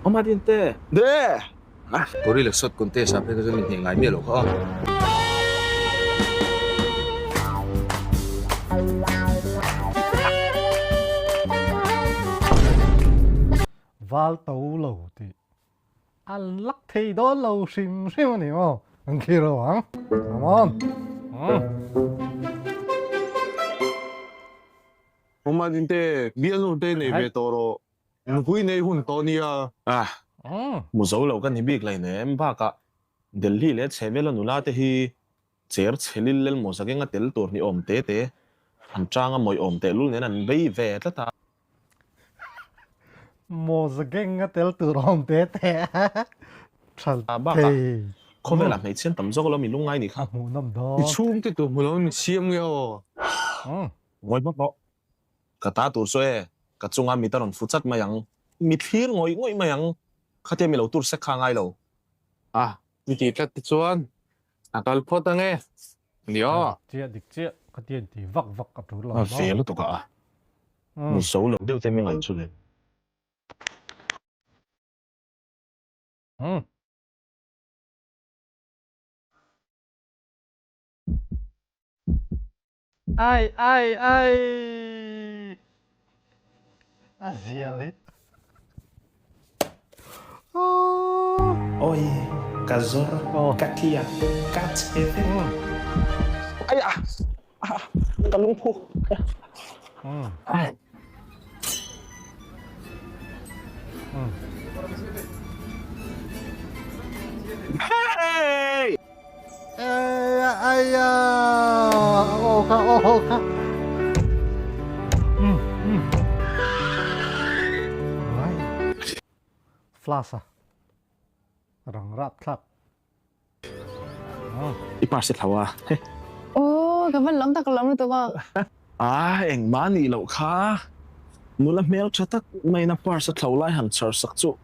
Awma din te. De! Gorilla shot contest ah phei kha chuan min hneh ngai miah loh kha aw. Val to lo tih an lak thei dawn lo hrim hrim a ni maw? An thlir lo ang. Come on. Awma din te, bialnu te nei ve tawh rawh. Nupui nei hun tawh nia. Ah, hmu zo lo ka ni bik lai nem. Bakah Delhi leh chhehvela nula te hi cher chhe lil lel maw zakenga tel tur ni awm te te an changa mawih awm tehlul nen an bei ve tlat a. Maw zakenga tel tur awm te te tha Bakah khawvelah hmeichhian tam zawk lo mi lungngai ni kha. A hmuhnawm dawn. I chhungte tur hmu lo in siam nge aw. Ngawi hmak rawh. Ka ta tur chu e, ka chunga mit a rawn fu chat mai ang, mi thlir ngawih ngawih mai ang, khatia mi lo tur sek kha a ngai lo. A, mi tih tlat te chuan a kal phawt ang e, ni aw. Dik chiah, dik chiah, khatia inti vak vak a tul lo maw? A ve lutuk a, mi zo lo deuh te mi ngaih chu le. Ai ai ai a zial hi. Oi ka zawr ka tliak ka che vek. Ai a ka lungphu. Ai. Hey! Eia aia aw kha aw kha um um Flash a rang rap thlak I purse thlau a he. Aw ka van lam tak lam lutuk a. A engmah nih loh kha nula hmel tha tak maiin a purse a thlau lai han chhar sak chu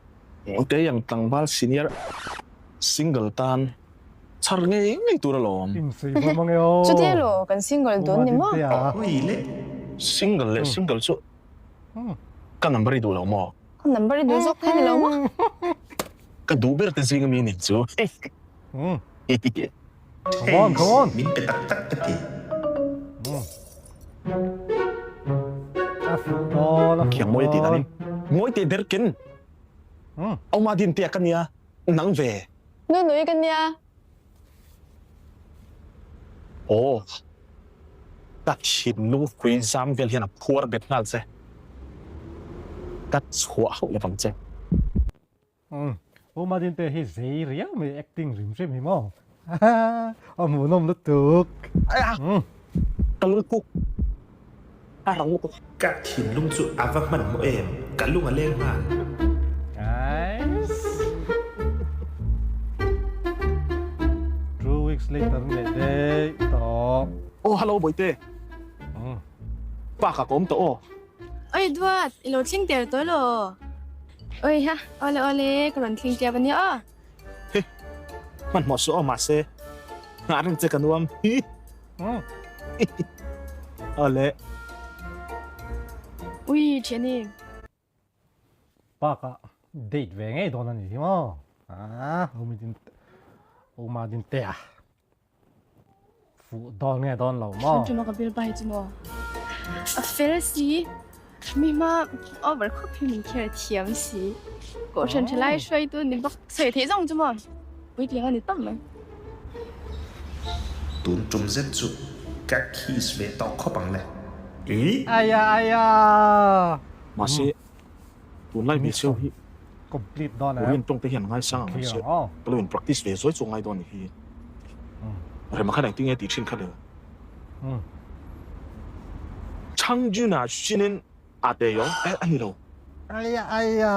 kei ang tlangval senior single tan chhar ngei ngei tur alawm. Chutia law kan single dawn ni maw? Single leh single chu ka number i duh lo maw? Ka number i duh zawk phei ni lo maw? Ka duh ber te zing ami nih chu. Come on, come on. Min pe tak tak ka ti. A fuh dawn, a fuh Khiang mawi a tih danin. Mawi teh ber ken. Awma din tia ka nia, nang ve. Nu nui ka nia. Aw. Ka thinlung hrui zam vel hian a phuar bet nghal che. Ka chhuah hauh lovang che. Umm U Madinte hi zei riau mai acting rim rim hi maw a hmuhnawm lutuk. Umm. Ka lungpuk a rang lutuk. Ka thinlung chu a va hmanhmawh em, ka lung a leng nghal. Nice. Two weeks later leh daih tawh. Aw hello Bawihte. Umm. Pa ka kawm tawh aw. Oi Duat, i lo thleng der tawh elaw? Oi ha, awle awle, ka rawn thleng ṭiap a nia aw. Hi, hmanhmawh suh aw mahse, nghah reng che ka nuam hi. Awle. Ui, ṭhiani. Park ah date ve ngei dawn a ni hi maw? Ah, Uma din te a. Fuh dawn nge dawn lo maw? Tun tuma ka bill bai chu maw? A fel si, mi hma over khawp hi min kher thiam si. Kohhran tha lai hruaitu ni bawk sawi theih zawng chu maw? Puitling a ni tawp mai. Tun tum zet chu ka kiss ve tawh khawp ang le. Ih! Aya aya! Mahse, tunlai hmeichhe ho hi Complete dawn em? Korean tawng te hian ngaisang ang se ka lo in practice ve zuai chu ngai dawn ni hi. Rema khan engtin nge tih thin kha le. Changjun ah Shinin a te yo eh a ni lo. Aya aya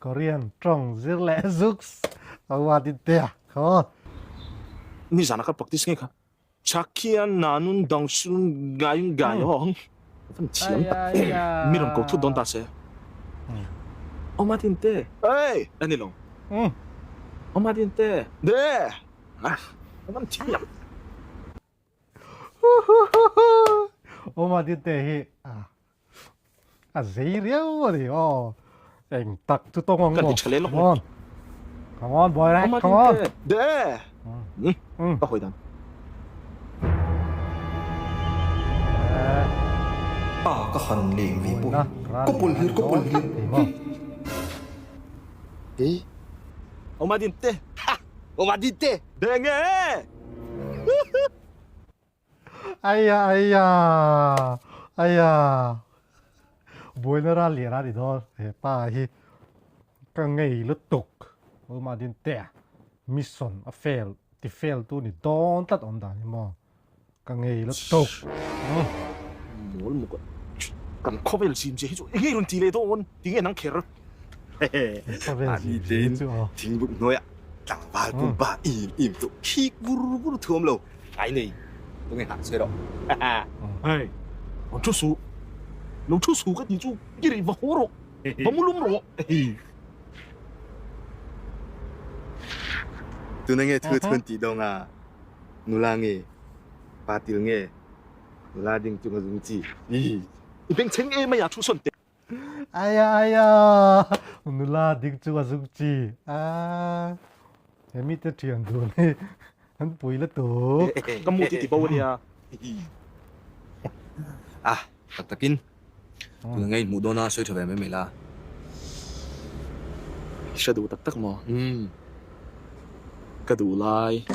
Korean tawng zir leh zuks awa din te a come on. Nizan a ka practice nge kha. Chakia nanun dangsun gayun gayong Van thiam tak mi rawn ko thut dawn ta se. Awma din te. Hey! A ni lo. Awma din te. De! Van thiam. Awma din te hi a zei riau a ni aw. Eng tak chu tawng ang Kan maw? ti tha leh lawk Come on. Come on boy right, come on. De. Ka hawi dan. Pa ka han leng ve pawh hi ka pawl hlir ka pawl hlir. He. Oma din te. Ha! Oma din te. Denge. Aiya aiya aiya buaina ral leh ral i dawn he pa hi ka ngei lutuk Uma din te mission a fail ti fail tu ni dawn tlat awm dan hi maw ka ngei lutuk. Mawl muk a kan khawvel zim zia hi chu enge rawn ti leh dawn tinge nang kher. Khawvel zim zia hi chu aw. Thingbuk hnuaiah tlangval pumpa im im chu khik vur vur thuam lo. Ai nei, tunge hah che rawh. Hei, rawn thu suh. Lo thu suh ka tih chu i rih va haw rawh, va mu lum rawh. Tuna nge thu thun tih dawng a, nula nge, pa til nge, nula ding chung a zung chi. I bengchheng em mai a thu sawn teh. Aya aya nula ding chu a zung chi a hemi te thian dun hi an pui la tuk. Ka mu ti ti bo ania. A tak takin tuna ngei hmuh dawn a sawi tha ve mai mai la. I hre duh tak tak maw? Ka duh lai,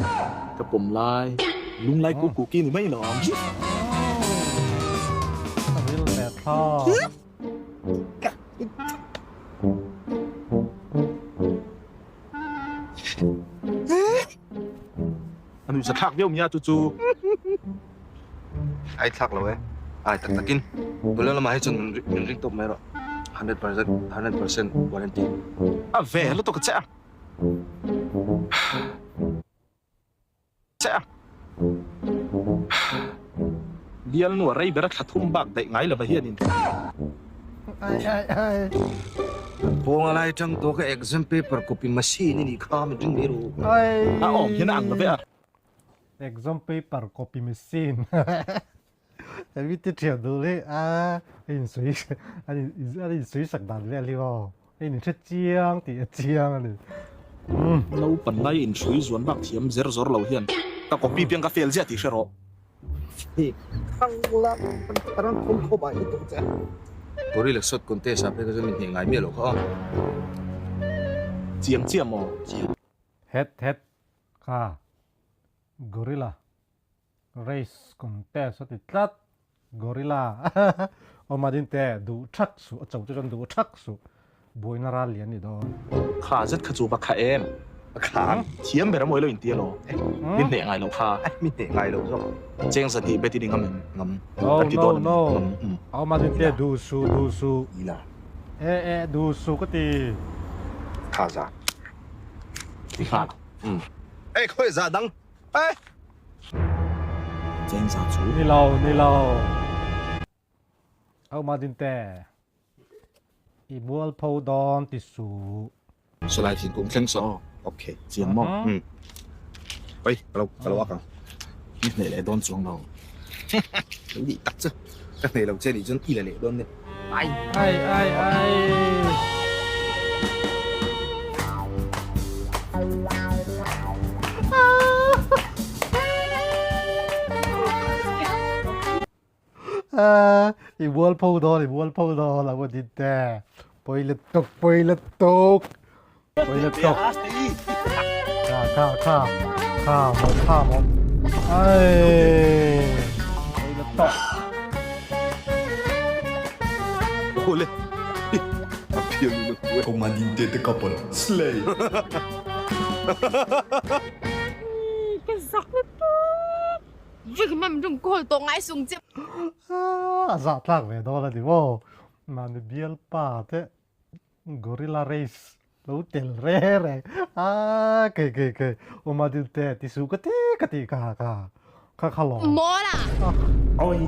ka pawm lai, lunglai kuk kuk i ni mai lo ang. Ka ril ve thlawk. A nuihza thlak viau mia chu chu. Ai thlak lo e. Ai tak takin. Tuna lamah hi chuan min ring tawp mai rawh. 100% 100% warranty. A ve lutuk a che a. Che a. Bialnu a rei ber a thla thum bak daih ngai lova hianin. Ai ai ai. Pawnga lai tang tawh ka exam paper copy machine i nih kha min ring mai ru. Ai. A awm hian a ang love a. Exam paper copy machine. Hemi te thian duh leh a a insawi a in sawi sak dan vel hi aw a in hre chiang tih a chiang a ni. Naupan lai inhrui zuan bak thiam zer zawr lo hian ka copy piang ka fail ziah tih hre rawh. Gorilla shot contest ah phei kha chuan min hneh ngai miah loh kha aw. Chiang chiah maw? Het het kha gorilla Race contest a ti tlat. Gorilla awm a din te duh thak suh a cho chu chuan duh thak suh buaina ral lian ni dawn. Kha zet kha chu va kha em. A khang. Thiam ber a mawi lo inti elaw? Min hneh ngai loh kha. Min hneh ngai loh zawk. Cheng zahnih bet i ni ngam em? Ngam. No Kan ti no dawn a ni. no. Ngam. Awm a din te duh suh duh suh. Ila. E e duh suh ka ti. Kha za. I nghal. Ei khawi za dang. Ei. Cheng za chu. Ni lo ni lo. Au ma din te. I mual pho dawn ti suh. Salai thingkung thleng saw. Ok. Chiang maw? Um. Oi, ka lo ka lo ak ang. I hneh leh dawn chuang lo. Lo nih tak chu. Ka hneh lo che nih chuan i la leh dawn nia. Ai ai ai. I mual pho dawn i mual pho dawn a din te. Poi lutuk poi lutuk. Poi lutuk. Kha kha kha kha maw kha maw. Ai poi lutuk. Ole. A phian nu na Commandinte te couple slay. Ka zak lutuk. Vik mam rung kawl tawh ngai sung che. A zah tlak ve dawn a ni maw? Mahni bialpa te gorilla race lo tel re reng a kei kei kei awma dil te ti su ka ti ka ti ka ka kha kha lawm. Mawl a! Oi,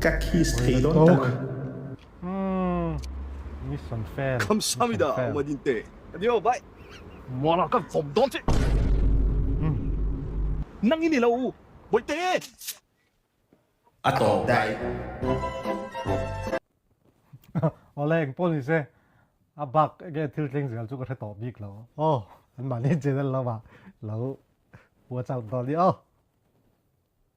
ka kiss thei dawn ta lo. Umm mission fail. Kamsamida awma din te. Adio bye. Mawl a ka vawm dawn che. Nang i ni lo. Bawihte! A tawp daih. Awle eng pawh ni se. A bak enge thil thleng zel chu ka hre tawh bik lo aw. An mahni channel lamah lo watch out dawn nia aw.